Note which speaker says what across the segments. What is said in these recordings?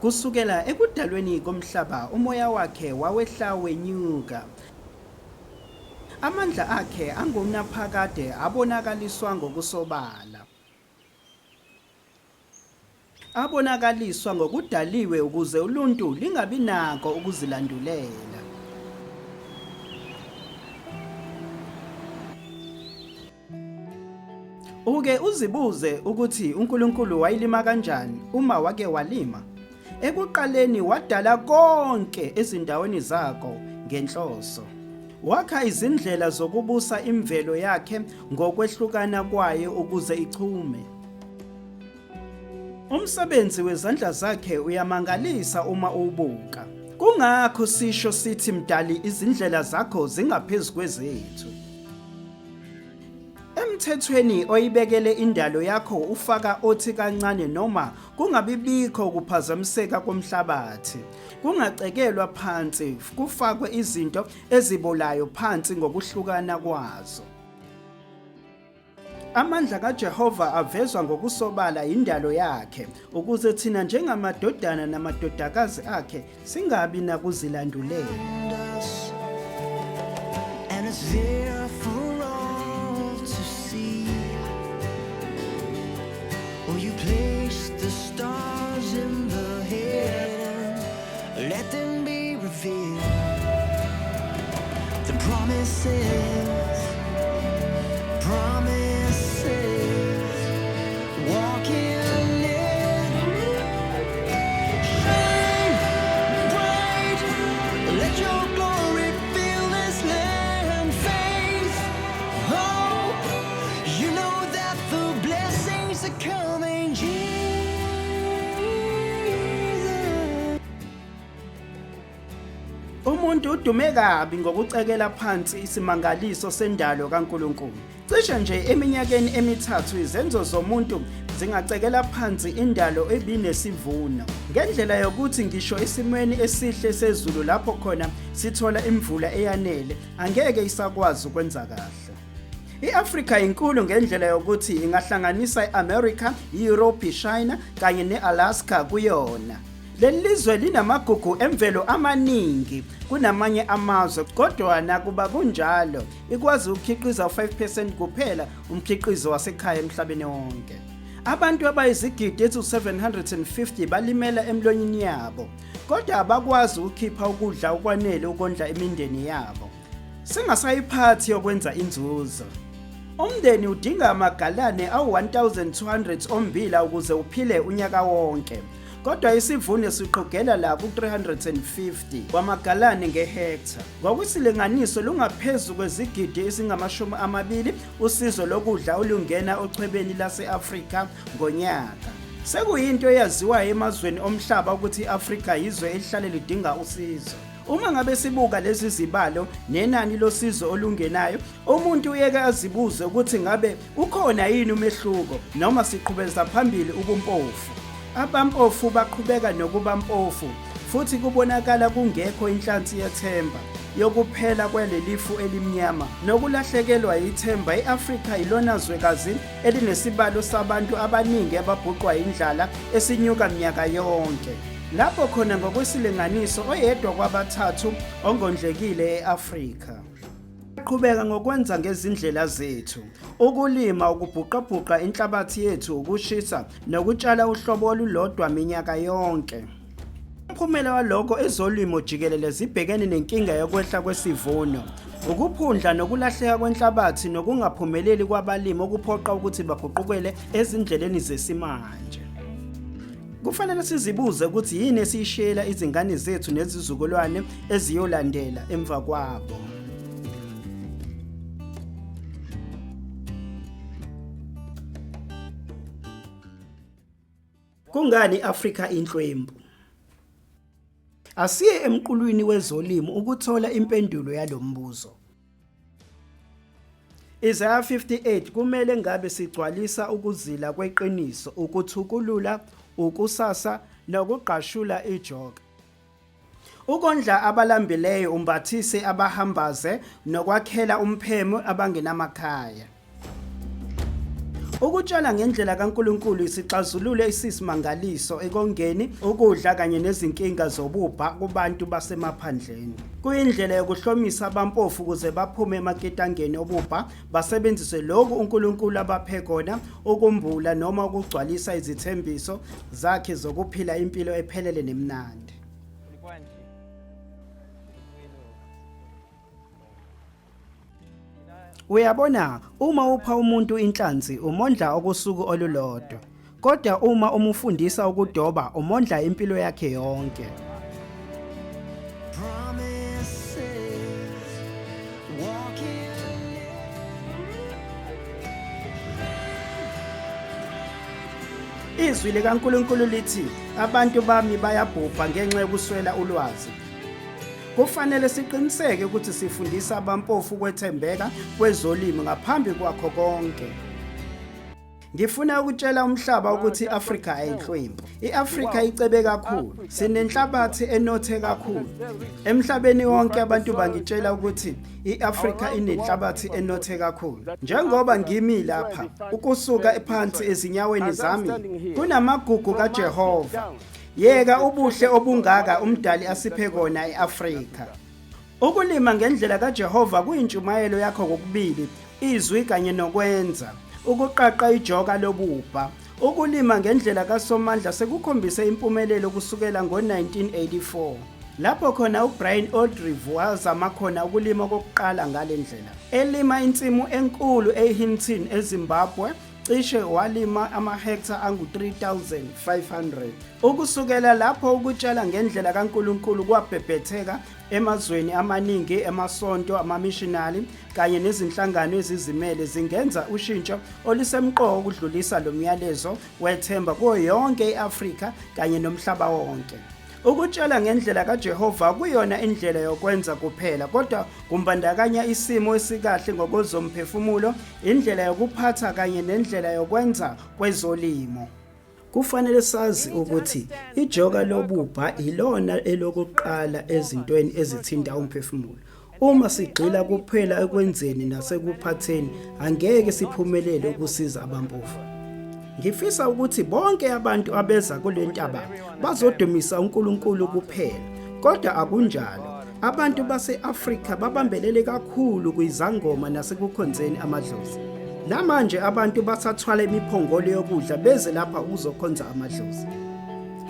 Speaker 1: Kusukela ekudalweni komhlaba umoya wakhe wawehla wenyuka. Amandla akhe angunaphakade abonakaliswa ngokusobala. Abonakaliswa ngokudaliwe ukuze uluntu lingabi nako ukuzilandulela. Uke uzibuze ukuthi uNkulunkulu wayilima kanjani uma wake walima? Ekuqaleni wadala konke ezindaweni zako ngenhloso. Wakha izindlela zokubusa imvelo yakhe ngokwehlukana kwayo ukuze ichume. Umsebenzi wezandla zakhe uyamangalisa uma uwubuka. Kungakho sisho sithi Mdali izindlela zakho zingaphezu kwezethu. Emthethweni oyibekele indalo yakho ufaka othi kancane noma kungabibikho ukuphazamiseka komhlabathi. Kungacekelwa phansi kufakwe izinto ezibolayo phansi ngokuhlukana kwazo. Amandla kaJehova avezwa ngokusobala yindalo yakhe, ukuze thina njengamadodana namadodakazi akhe singabi nakuzilandulela.
Speaker 2: And it's there for all to see. Oh, you placed the stars in the heaven, let them be revealed. The promises, promises, walk in it. Shine bright, let your glory fill this land. Faith, hope, you know that the blessings are coming. Jesus.
Speaker 1: Umuntu udume kabi ngokucekela phansi isimangaliso sendalo kaNkulunkulu. Cishe nje eminyakeni emithathu izenzo zomuntu zingacekela phansi indalo ebinesivuno. Ngendlela yokuthi ngisho esimweni esihle sezulu lapho khona sithola imvula eyanele angeke isakwazi ukwenza kahle. I-Afrika inkulu ngendlela yokuthi ingahlanganisa i-America, i-Europe, iShayina kanye ne-Alaska kuyona. Leli lizwe linamagugu emvelo amaningi kunamanye amazwe kodwa nakuba kunjalo ikwazi ukukhiqiza u-5% kuphela umkhiqizo wasekhaya emhlabeni wonke. Abantu abayizigidi eziwu-750 balimela emlonyeni yabo kodwa abakwazi ukukhipha ukudla okwanele ukondla imindeni yabo. Singasayiphathi yokwenza inzuzo. Umndeni udinga amagalane awu-1200 ommbila ukuze uphile unyaka wonke. Kodwa isivuno siqhugela la ku-350 kwamagalane ngehektha. Ngokwesilinganiso lungaphezu kwezigidi ezingamashumi amabili usizo lokudla olungena ochwebeni lase-Afrika ngonyaka. Sekuyinto eyaziwayo emazweni omhlaba ukuthi i-Afrika yizwe elihlale lidinga usizo. Uma ngabe sibuka lezi zibalo nenani losizo olungenayo, umuntu uyeke azibuze ukuthi ngabe ukhona yini umehluko noma siqhubeza phambili ubumpofu. Abampofu baqhubeka nokuba mpofu futhi kubonakala kungekho inhlansi yethemba yokuphela kwalelifu elimnyama nokulahlekelwa yithemba. I-Afrika ilona zwekazi elinesibalo sabantu abaningi ababhuqwa indlala esinyuka minyaka yonke. Lapho khona ngokwesilinganiso oyedwa kwabathathu ongondlekile e-Afrika. Qhubeka ngokwenza ngezindlela zethu, ukulima, ukubhuqabhuqa inhlabathi yethu, ukushisa nokutshala uhlobo olulodwa minyaka yonke. Umphumela walokho ezolimo jikelele zibhekene nenkinga yokwehla kwesivuno, ukuphundla nokulahleka kwenhlabathi nokungaphumeleli kwabalimi okuphoqa ukuthi baguqukele ezindleleni zesimanje. Kufanele sizibuze ukuthi yini esiyishiyela izingane zethu nezizukulwane eziyolandela emva kwabo. Kungani i-Afrika inhlwempu? Asiye emqulwini wezolimo ukuthola impendulo yalo mbuzo. Isaya 58 kumele ngabe sigcwalisa ukuzila kweqiniso, ukuthukulula, ukusasa nokugqashula ijoka. Ukondla abalambileyo, umbathise abahambaze nokwakhela umphemo abangenamakhaya. Ukutshala ngendlela kaNkulunkulu isixazululo esiyisimangaliso ekongeni ukudla kanye nezinkinga zobubha kubantu basemaphandleni. Kuyindlela yokuhlomisa abampofu ukuze baphume emaketangeni obubha basebenzise lokhu uNkulunkulu abaphe kona ukumbula noma ukugcwalisa izithembiso zakhe zokuphila impilo ephelele nemnandi. Uyabona, uma upha umuntu inhlanzi umondla okusuku olulodwa. Kodwa uma umufundisa ukudoba umondla impilo yakhe yonke. Izwi likaNkulunkulu lithi abantu bami bayabhubha ngenxa yokuswela ulwazi. Kufanele siqiniseke ukuthi sifundisa abampofu ukwethembeka kwezolimo ngaphambi kwakho konke. Ngifuna ukutshela umhlaba ukuthi i-Afrika ayinhlwempu. I-Afrika icebe kakhulu. Sinenhlabathi enothe kakhulu. Emhlabeni wonke abantu bangitshela ukuthi i-Afrika inenhlabathi enothe kakhulu. Njengoba ngimi lapha, ukusuka phansi ezinyaweni zami kunamagugu kaJehova. Yeka ubuhle obungaka uMdali asiphe kona e-Afrika. Ukulima ngendlela kaJehova kuyintshumayelo yakho kokubili, izwi kanye nokwenza. Ukuqaqa ijoka lobubha. Ukulima ngendlela kaSomandla sekukhombise impumelelo kusukela ngo-1984. Lapho khona uBrian Oldreive wazama khona ukulima okokuqala ngale ndlela. Elima insimu enkulu eHinton, eZimbabwe, cishe walima amahektha angu-3500. Ukusukela lapho ukutshala ngendlela kaNkulunkulu kwabhebhetheka emazweni amaningi emasonto amamishinali kanye nezinhlangano ezizimele zingenza ushintsho olusemqoka ukudlulisa lo myalezo wethemba kuyo yonke i-Afrika kanye nomhlaba wonke. Ukutshala ngendlela kaJehova akuyona indlela yokwenza kuphela, kodwa kumbandakanya isimo esikahle ngokozomphefumulo, indlela yokuphatha kanye nendlela yokwenza kwezolimo. Kufanele sazi ukuthi ijoka lobubha ilona elokuqala ezintweni ezithinta umphefumulo. Uma sigxila kuphela ekwenzeni nasekuphatheni, angeke siphumelele ukusiza abampofu. Ngifisa ukuthi bonke abantu abeza kule ntaba bazodumisa uNkulunkulu kuphela, kodwa akunjalo. Abantu base-Afrika babambelele kakhulu kwizangoma nasekukhonzeni amadlozi. Namanje abantu basathwala imiphongolo yokudla beze lapha ukuzokhonza amadlozi.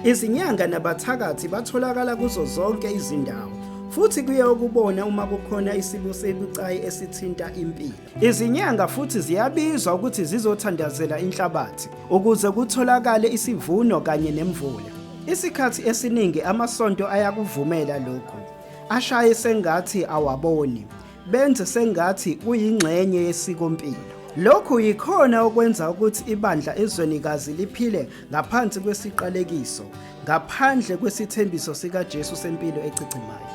Speaker 1: Izinyanga nabathakathi batholakala kuzo zonke izindawo futhi kuye ukubona uma kukhona isimo esibucayi esithinta impilo. Izinyanga futhi ziyabizwa ukuthi zizothandazela inhlabathi ukuze kutholakale isivuno kanye nemvula. Isikhathi esiningi amasonto ayakuvumela lokhu, ashaye sengathi awaboni. Benze sengathi kuyingxenye yesikompilo. Lokhu yikhona okwenza ukuthi ibandla ezwenikazi liphile ngaphansi kwesiqalekiso, ngaphandle kwesithembiso sikaJesu sempilo echichimayo.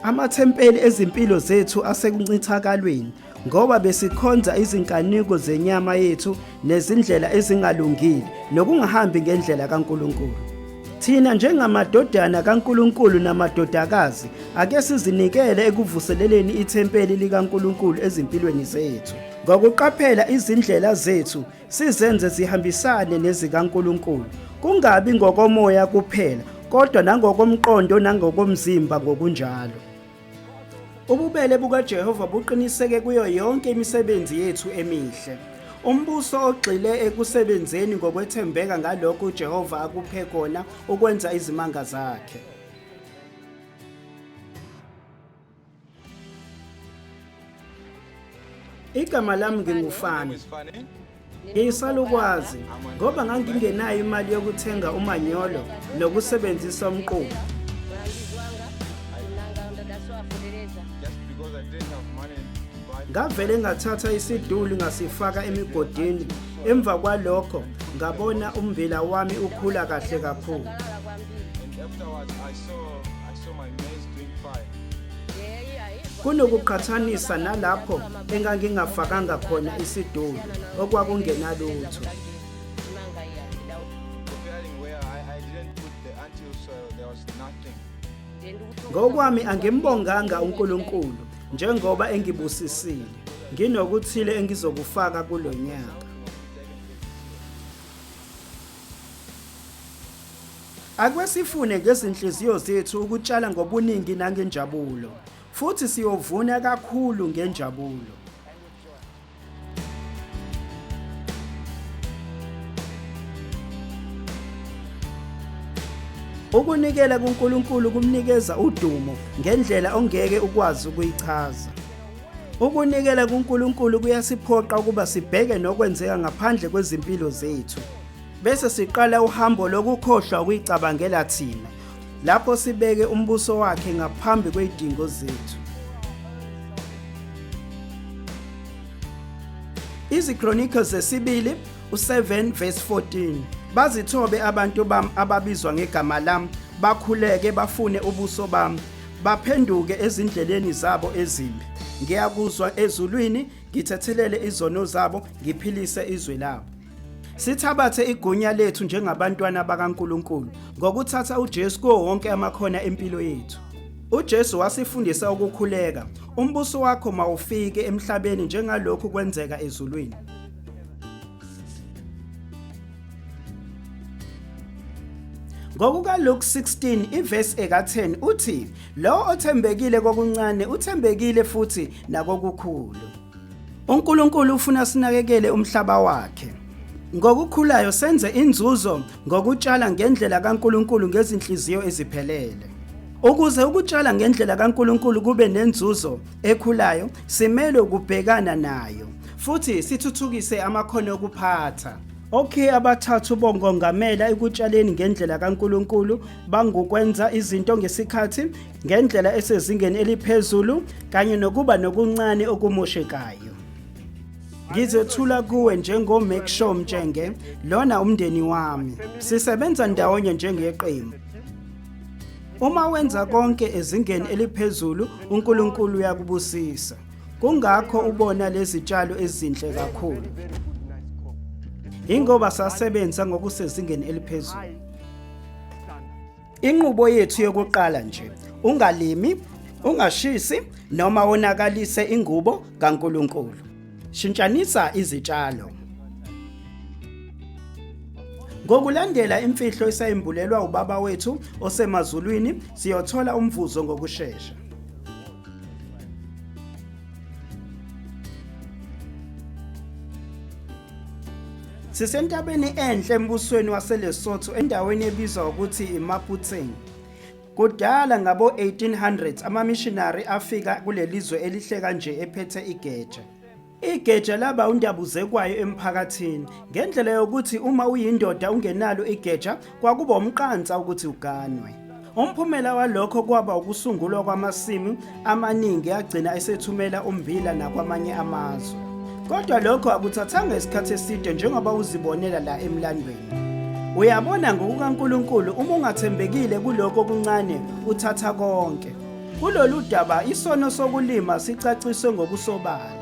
Speaker 1: Amathempeli ezimpilo zethu asekuncithakalweni ngoba besikhonza izinkaniko zenyama yethu nezindlela ezingalungile nokungahambi ngendlela kaNkulunkulu. Thina njengamadodana kaNkulunkulu namadodakazi ake sizinikele ekuvuseleleni ithempeli likaNkulunkulu ezimpilweni zethu. Ngokuqaphela izindlela zethu sizenze zihambisane nezikaNkulunkulu, kungabi ngokomoya kuphela kodwa nangokomqondo nangokomzimba ngokunjalo. Ububele bukaJehova buqiniseke kuyo yonke imisebenzi yethu emihle. Umbuso ogxile ekusebenzeni ngokwethembeka ngalokho uJehova akuphe kona ukwenza izimanga zakhe. Igama lami nginguFani. Ngiyisalukwazi ngoba ngangingenayo imali yokuthenga umanyolo nokusebenzisa umquba. Ngavele ngathatha isiduli ngasifaka emigodini. Emva kwalokho ngabona ummbila wami ukhula kahle kakhulu. Kunokuqhathanisa nalapho engangingafakanga khona isiduli okwakungenalutho. Ngokwami angimbonganga uNkulunkulu njengoba engibusisile. Nginokuthile engizokufaka kulo nyaka. Ake sifune ngezinhliziyo zethu ukutshala ngobuningi nangenjabulo, futhi siyovuna kakhulu ngenjabulo. Ukunikela kuNkulunkulu kumnikeza udumo ngendlela ongeke ukwazi ukuyichaza. Ukunikela kuNkulunkulu kuyasiphoqa ukuba sibheke nokwenzeka ngaphandle kwezimpilo zethu. Bese siqala uhambo lokukhohlwa ukuyicabangela thina lapho sibeke umbuso wakhe ngaphambi kwezidingo zethu. IziChronicles zesibili u7 verse 14 Bazithobe abantu bami ababizwa ngegama lami bakhuleke bafune ubuso bami baphenduke ezindleleni zabo ezimbi ngiyakuzwa ezulwini ngithethelele izono zabo ngiphilise izwe labo Sithabathe igunya lethu njengabantwana bakaNkulunkulu ngokuthatha uJesu kuwo wonke amakhona empilo yethu. UJesu wasifundisa ukukhuleka, umbuso wakho mawufike emhlabeni njengalokhu kwenzeka ezulwini. NgokukaLuke 16 ivesi eka-10 uthi, Lowo othembekile kokuncane uthembekile futhi nakokukhulu. UNkulunkulu ufuna sinakekele umhlaba wakhe. Ngokukhulayo senze inzuzo ngokutshala ngendlela kaNkulunkulu ngezinhliziyo eziphelele. Ukuze ukutshala ngendlela kaNkulunkulu kube nenzuzo ekhulayo, simelwe ukubhekana nayo futhi sithuthukise amakhono okuphatha. Okhiye abathathu bongongamela ekutshaleni ngendlela kaNkulunkulu bangukwenza izinto ngesikhathi, ngendlela esezingeni eliphezulu kanye nokuba nokuncane okumoshekayo. Ngizethula kuwe njengo-Make Sure Mtshenge, lona umndeni wami. Sisebenza ndawonye njengeqembu. Uma wenza konke ezingeni eliphezulu, uNkulunkulu uyakubusisa. Kungakho ubona lezi tshalo ezinhle kakhulu. Ingoba sasebenza ngokusezingeni eliphezulu. Inqubo yethu yokuqala nje, ungalimi, ungashisi noma wonakalise ingubo kaNkulunkulu. Shintshanisa izitshalo. Ngokulandela imfihlo esayembulelwa uBaba wethu osemazulwini, siyothola umvuzo ngokushesha. Sisentabeni enhle embusweni waseLesotho endaweni ebizwa ukuthi iMaputseng. Kudala ngabo-1800 amamishinari afika kuleli zwe elihle kanje ephethe igeja. Igeja laba undabuzekwayo emphakathini ngendlela yokuthi uma uyindoda ungenalo igeja kwakuba umqansa ukuthi uganwe. Umphumela walokho kwaba ukusungulwa kwamasimu amaningi agcina esethumela ummbila nakwamanye amazwe. Kodwa lokho akuthathanga isikhathi eside njengoba uzibonela la emlandweni. Uyabona ngokukaNkulunkulu uma ungathembekile kulokho okuncane uthatha konke. Kulolu daba isono sokulima sicaciswe ngokusobala.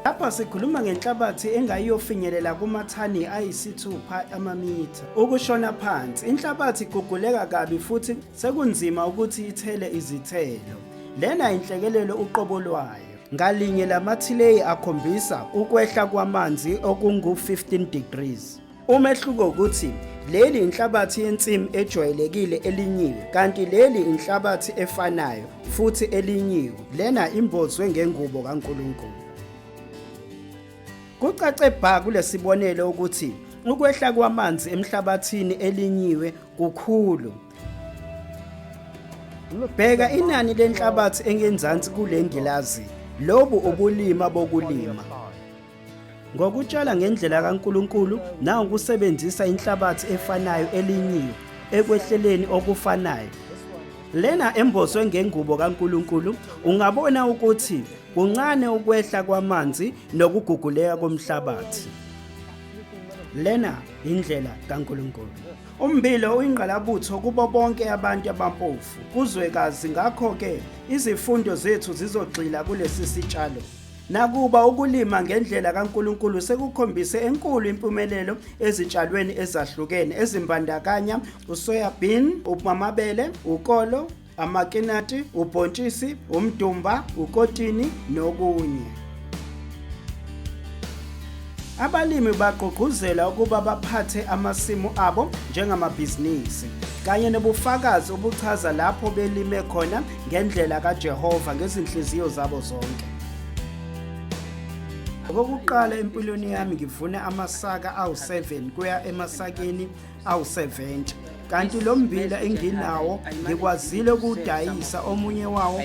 Speaker 1: Lapha sikhuluma ngenhlabathi engayiyofinyelela kumathani ayisithupha amamitha. Ukushona phansi, inhlabathi iguguleka kabi futhi sekunzima ukuthi ithele izithelo. Lena inhlekelele uqobo lwayo. Ngalinye lamathileyi akhombisa ukwehla kwamanzi okungu-15 degrees. Umehluko ukuthi leli inhlabathi yensimu ejwayelekile elinyiwe kanti leli inhlabathi efanayo futhi elinyiwe. Lena imbozwe ngengubo kaNkulunkulu. Kucace bha kulesibonelo ukuthi ukwehla kwamanzi emhlabathini elinyiwe kukhulu. Bheka inani lenhlabathi engenzansi kule ngilazi. Lobu ubulima bokulima. Ngokutshala ngendlela kaNkulunkulu nangokusebenzisa inhlabathi efanayo elinyiwe ekwehleleni okufanayo. Lena embozwe ngengubo kaNkulunkulu ungabona ukuthi kuncane ukwehla kwamanzi nokuguguleka komhlabathi. Lena indlela kaNkulunkulu. Ummbila uyingqalabutho kubo bonke abantu abampofu kuzwekazi ngakho-ke izifundo zethu zizogxila kulesi sitshalo. Nakuba ukulima ngendlela kaNkulunkulu sekukhombise enkulu impumelelo ezitshalweni ezahlukene ezimbandakanya usoya bean, amabele, ukolo, amakinati, ubhontshisi, umdumba, ukotini nokunye. Abalimi bagqugquzela ukuba baphathe amasimu abo njengamabhizinisi. kanye nobufakazi obuchaza lapho belime khona ngendlela kaJehova ngezinhliziyo zabo zonke. Okokuqala empilweni yami ngivuna amasaka awu-7 kuya emasakeni awu-70, kanti lo mbila enginawo ngikwazile ukuwudayisa omunye wawo,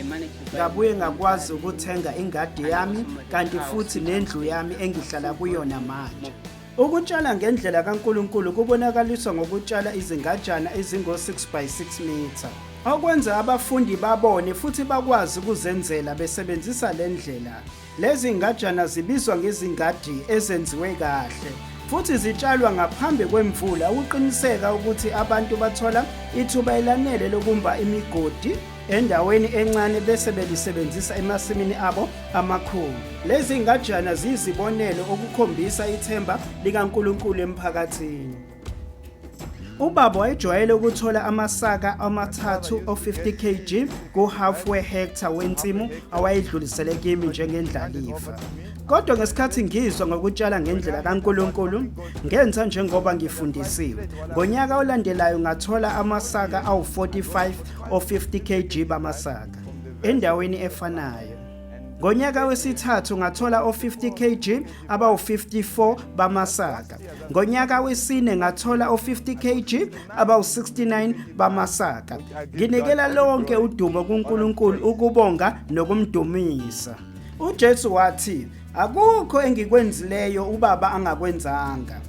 Speaker 1: ngabuye ngakwazi ukuthenga ingadi yami kanti futhi nendlu yami engihlala kuyona manje. Ukutshala ngendlela kaNkulunkulu kubonakaliswa ngokutshala izingajana ezingo-6 by 6 mitha, okwenza abafundi babone futhi bakwazi ukuzenzela besebenzisa le ndlela. Lezi ngajana zibizwa ngezingadi ezenziwe kahle futhi zitshalwa ngaphambi kwemvula ukuqiniseka ukuthi abantu bathola ithuba elanele lokumba imigodi endaweni encane bese belisebenzisa emasimini abo amakhulu. Lezi ngajana ziyizibonelo okukhombisa ithemba likaNkulunkulu emphakathini. Ubaba wayejwayele ukuthola amasaka amathathu o-50 kg ku-half we-hectare wensimu awayedlulisele kimi njengendlalifa. Kodwa ngesikhathi ngizwa ngokutshala ngendlela kaNkulunkulu, ngenza njengoba ngifundisiwe. Ngonyaka olandelayo ngathola amasaka awu-45 o-50 kg bamasaka endaweni efanayo. Ngonyaka wesithathu ngathola o-50 kg abawu-54 bamasaka. Ngonyaka wesine ngathola o-50 kg abawu-69 bamasaka. Nginikela lonke udumo kuNkulunkulu ukubonga nokumdumisa. UJesu wathi, "Akukho engikwenzileyo uBaba angakwenzanga."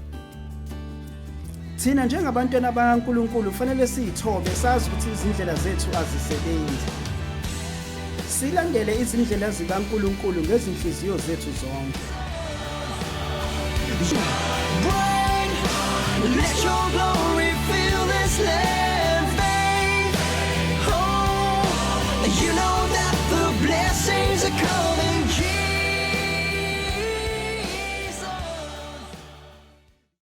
Speaker 1: Thina njengabantwana bakaNkulunkulu kufanele siyithobe, sazi ukuthi izindlela zethu azisebenzi. Silandele izindlela zikaNkulunkulu ngezinhliziyo zethu zonke.
Speaker 2: Let your glory fill this land, babe. Oh, you know that the blessings are coming.